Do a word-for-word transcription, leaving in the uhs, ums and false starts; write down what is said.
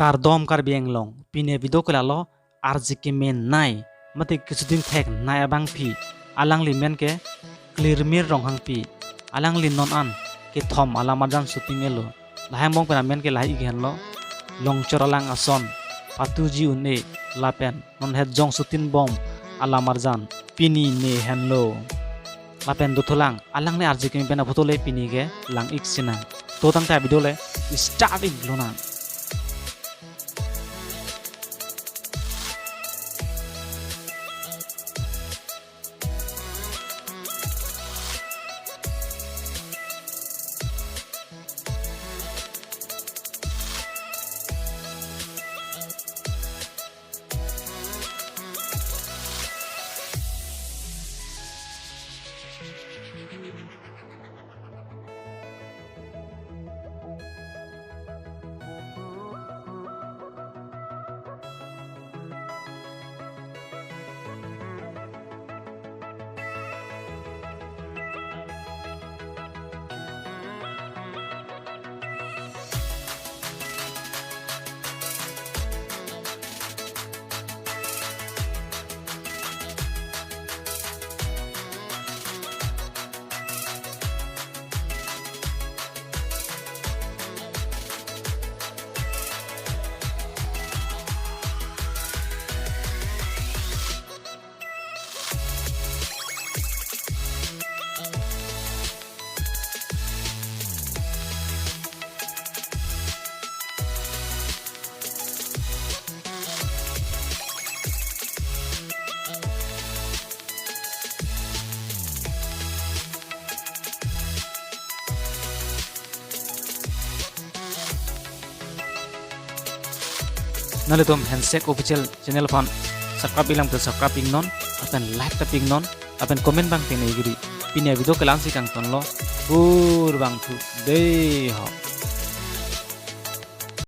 Kardom Karbi Anglong, pini video ke lalo arje kemenei, mate keshooting theknei abangpi, alangli men ke Clearmir Ronghangpi, alangli non an kethom alamarjan shooting-etlo. Lahai angbong pen amen ke lahai ik henlo, Longchor Alang Ason, Patuji Un-e, lapen non het jong shooting bom alamarjan pini ne henlo. Lapen dothulang, alangli arje keme pen aphoto le pini ke lang ik sinang. To tangte video le start ik lonang. Nanglitum Handshake Official channel aphan subscribe ik lang te subscribe iknon, lapen like ta pi iknon, lapen comment abang tengne ik ri. Pini avideo ke la-ansi kangtonlo, kurvangthu, dei ho.